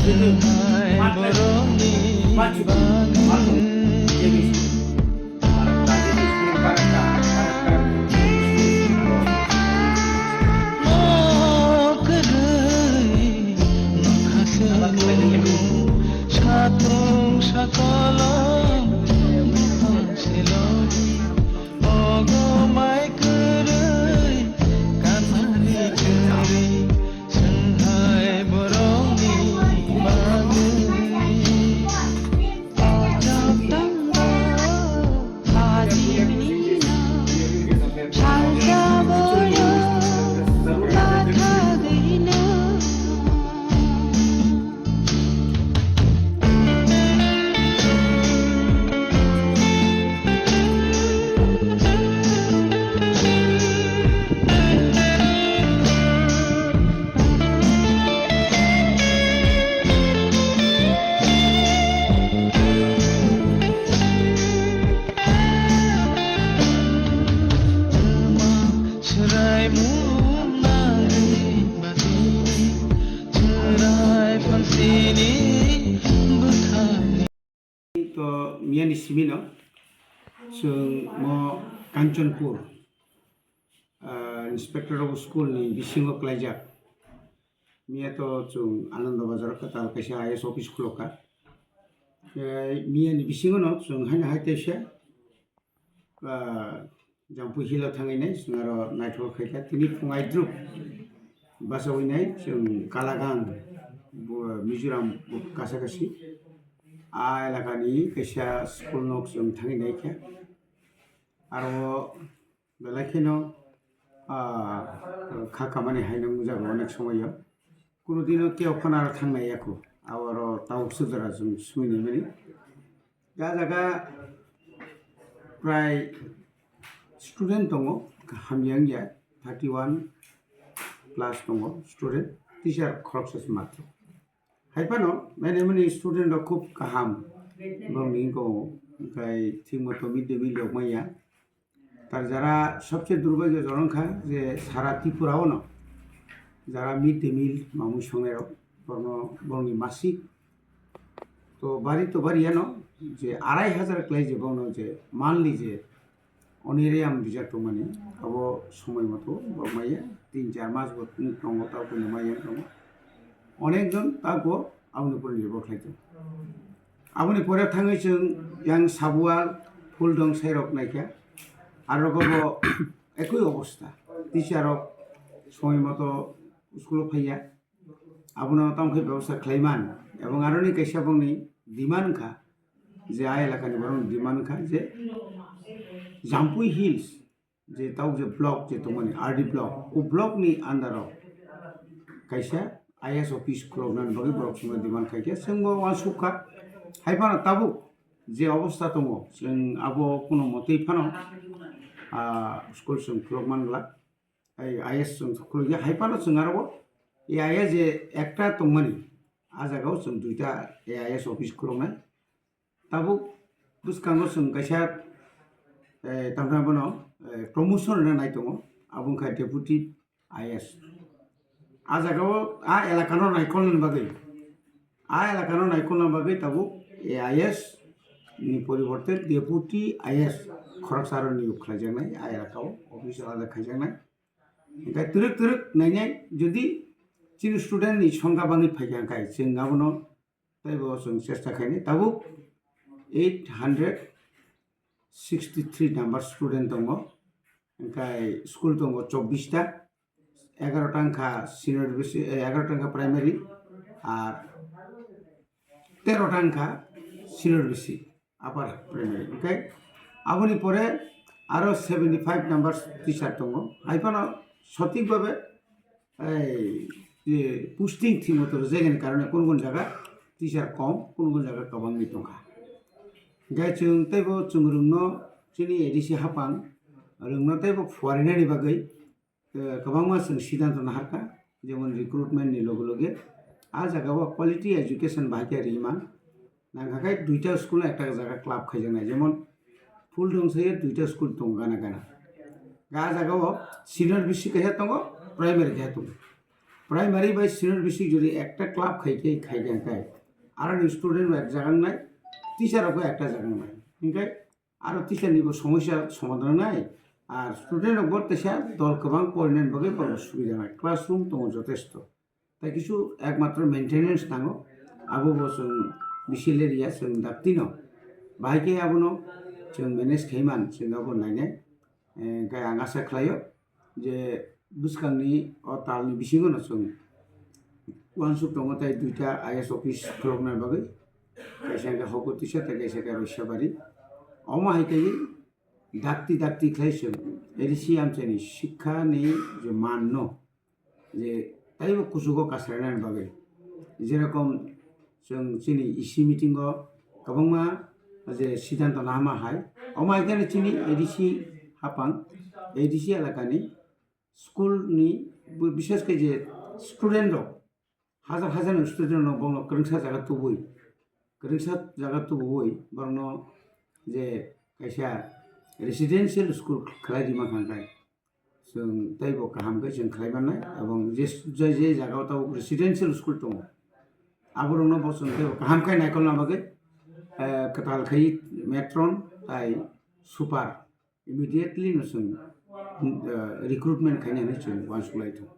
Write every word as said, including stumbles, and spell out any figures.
Hai borokni bagwi. Kwrwi nokha se satung sakolom buphang se logi. Ogo mai kwrwi, kanani kwrwi, chwng hai borokni bagwi. Chaptangbo hajimino, salsa borok, bathagwino. Swraimung nangwi batini, swrai phansini bwkhani. To miyani simino chwng mo Kanchanpur, ah, Inspector of School ni bisingo klaijak. Miya to chwng Ananda Bazar kwtal kaisa I A S office khulokha. Eh, miyani bisingo no chwng haino hai teisa, ah, Jampui Hill o thangwi nai chwng aro naithok khaikha. Tini phung aidruk bachawi nai chwng Kalagang, bo-, Mizoram bo kasa kasi. A elakani kaisa school nok chwng thangwi naikha. Aro belai kheno, ah, kha kamani haino wngjago onek somoyo. Kunu dino kebo phano aro thangnai yakho. Aro tabuk sujara chwng sumui naimani. Ja jaga prai student tongo, hamya wngya, thirty one plus tongo student, teacher khoroksa se matro. Hai phano nainai mani student rok khub kaham, borokni wngkha, hwnkhe thik moto mid day meal rok manya. Tar jara sobse durbagyo jorong kha je sara Tripura o no jara mid day meal mamui songnai rok, borokno, borokni masik to bari to bari yano je arai hajar klai je bono je monthly je oniriyam rijak tongmani, abo somoi moto borok maya tin char mas bo tongo, tabo maya tongo. Onek jon tabo aboni pore nirbhor khlai tongo. Aboni pore thangwi chwng yang Sabual, Phuldong sairok naikha. Aro bo ekoi obostha. Teacher rok somoi moto school o phaiya. Abono tamo khe bebosta khlai man. Ebong aroni kaisa bongni demand wngkha je a elakani borokni demand wngkha je Jampui Hills je tau je block je tongmani R D block, o block ni under o kaisa I A S office khuloknani bagwi borok chwngno demand khaikha, chwngbo uansukha. Hai phano tabuk je obostha tongo, chwng abo kuno motwi phano, ah, school chwng khulok man glak, ai I A S chwng khulokya. Hai phano chwng aro o I A S je ekta tongmani, a jagao chwng duita I A S office khuloknai. Tabuk bwskango chwng kaisa, eh, tamni bono, eh, promotion rwna nai tongo, abo wngkha Deputy I A S. A jagao a elakano naikolnani bagwi, a elakano naikolna bagwi tabuk A I S ni poriborte Deputy I A S khoroksa aro niyok khlaijaknai, a elakao office alada khaijaknai. Hwnkhe twrwk twrwk nainai, jodi chini student ni songkha bangwi phaikha hwnkhe chwng abono teibo chwng chesta khainai. Tabuk eight hundred sixty three number student tongo, hwnkhe school tongo chobbish ta, egaroh ta wngkha senior B C, eh, egaroh ta wngkha primary, ar teroh ta wngkha senior B C, upper primary. Hwnkhe aboni pore aro seventy five number teacher tongo. Hai phano sothik bhabe ei je posting thik moto rwjaknai karone kun kun jaga teacher kom, kun kun jaga kwbangwi tongkha. Hwnkhe chwng teibo chwng rwngno chini A D C haphang rwngno teibo phuarinani bagwi eh, kwbangma chwng siddhanto naharkha, jemon recruitment ni loge loge ah jagao quality education bahai khe ri man. Nangkha khe duita school no ekta jaga club khaijaknai, jemon Phuldong se duita school tongo gana gana. Ah jagao senior B C kaisa tongo, primary kaisa tongo. Primary bai senior bisik jodi ekta club khai khe khai khe khai, aro ni student rok ek jaga nai, teacher rok bo ekta jaga nai, hinkhe aro teacher ni bo somosya somadhan nai, ar student rok bo teisa dol kwbang porinani bagwi borok subida nai, classroom tongo jotesto. Tai kisu ekmatro maintenance nango, abo bo chwng bisi ler ya, chwng daktino bahai khe abono chwng manage khai man, chwng abo nainai. Eh, hwnkhe ang asa khlaio je bwskangni o talni bisingo no chwng uansuk tongo tai duita I A S office khulokna bagwi, kaisa hwnkhe Hokutisa tei kaisa khe Roisabari. Omo hai khe dakti dakti khlai chwng A D C amchaini sikha ni je man no je taibo kuchugo kasrainani bagwi, jerokom chwng chini E C meeting o kwbangma je siddhanto nahama hai, omo hai khe chini A D C hapang, A D C elakani school ni, bises khe je student rok, hajar hajar ni student rok bono kwrwngsa jaga tubui, kwrwngsa jaga tubuui borokno je kaisa residential school khlai rima kha khe, chwng teibo kaham khe chwng khlai mannai, ebong je, je, je jaga o tabuk residential school tongo, aborokno bo chwng teibo kaham khe naikolna bagwi, eh, kwtal khai matron tai super immediately no chwng, eh, recruitment khainani chwng uansuk lai tongo.